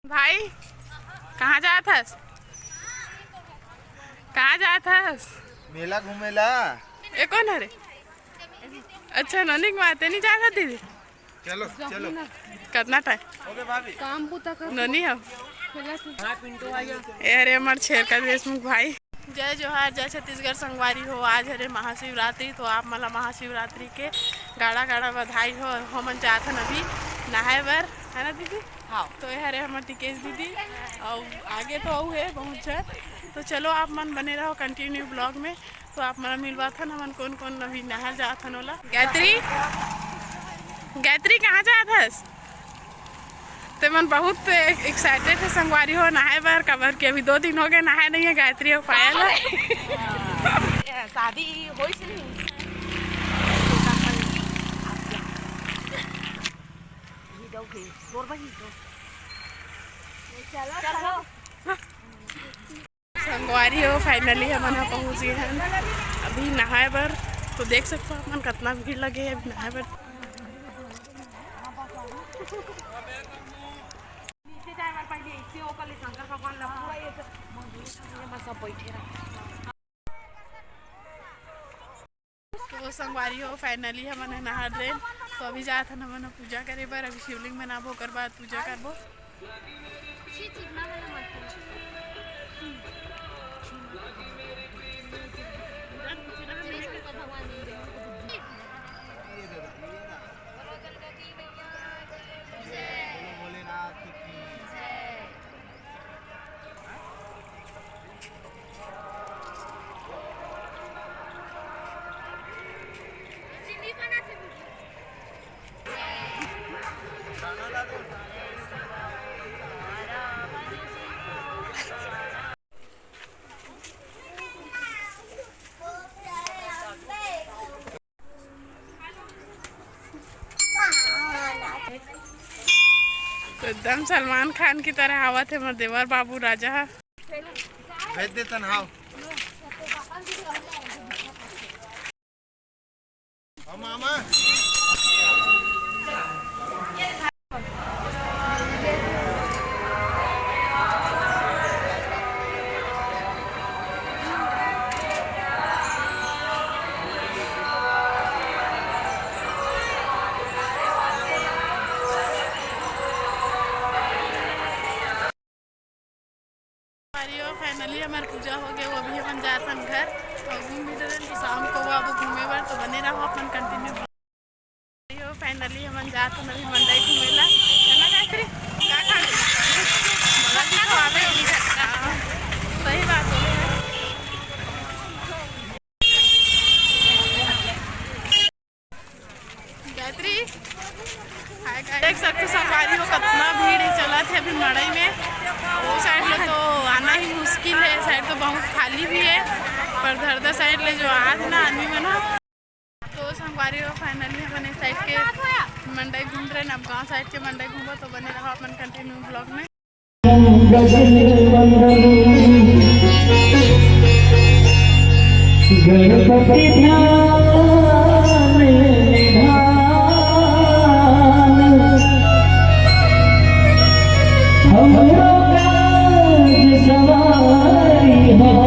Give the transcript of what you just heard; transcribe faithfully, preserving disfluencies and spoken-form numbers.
भाई, कहाँ जात हस? कहाँ जात हस? मेला घूमेला। ए कोन हरे? अच्छा, नोनी के माते नहीं जात हस दीदी? चलो, चलो। कतना टाइम? ओके भाभी। काम बुता कर। नोनी हम। खेला तू। ए हरे हमर छेरका देशमुख भाई। जय जोहार, जय छत्तीसगढ़ संगवारी हो। आज हरे महाशिवरात्रि, तो आप मन ला महाशिवरात्रि के गाड़ा गाड़ा बधाई हो। हमन जाथन अभी नहाए बर, है ना दीदी? हाँ। तो ये हरे हमर टिकेश दीदी, और आगे तो अउ है बहुत झन। तो चलो आप मन बने रहो कंटिन्यू ब्लॉग में, तो आप मन मिलवाथन हमन कोन कोन अभी नहाए जाथन ओला। गायत्री, गायत्री कहाँ जात हस? ते मन बहुत एक्साइटेड है संगवारी हो नहाए बर, काबर कि अभी दो दिन हो गए नहाए नहीं है गायत्री और पायल। शादी होइस नहीं। ये जाओ, ये तोर बहिन तो। चलो, चलो। संगवारी हो, फाइनली हमन ह पहुंच गए हन अभी नहाए बर। तो देख सकते हो आप मन कितना भीड़ लगे है अभी नहाए बर। नीचे जाए बर पहले इसे ओकर ले शंकर भगवान ला पूरा ये सब मंदिर में सब बैठे रहे। तो संगवारी हो, फाइनली हमन ह नहा ड्रेन। तो अभी जात हन हमन ह पूजा करे बर। अभी शिवलिंग बनाबो, ओकर बाद पूजा करबो। तो एकदम सलमान खान की तरह आवत है मोर देवर बाबू राजा ह। भेज देतन, हाव। ओ मामा। संगवारी हो, फाइनली हमार पूजा हो गया, वो अभी हमन जात हन घर और घूम भी डरेन, तो शाम को वो अब घूमे बर, तो बने रहो अपन कंटिन्यू। हो, फाइनली हमन जात हन अभी मंडई घूमे ला, है ना गायत्री? का खाबे? मला भी खवाबे। हाँ, सही बात बोले है। गायत्री, हाय गाय-, देख सकते हो संगवारी हो, कितना भीड़ है चलत है अभी मड़ई में। वो साइड में तो आना ही मुश्किल है, साइड तो बहुत खाली भी है, पर धरदा साइड ले जो आज ना आदमी मन ह। तो संगवारी हो, फाइनली हमन ए साइड के मंडई घूम रहे हैं, अब गांव साइड के मंडई घूमो, तो बने रहो अपन कंटिन्यू ब्लॉग में। गणपति ध्यान निधान, हमरो काज सवारी हो।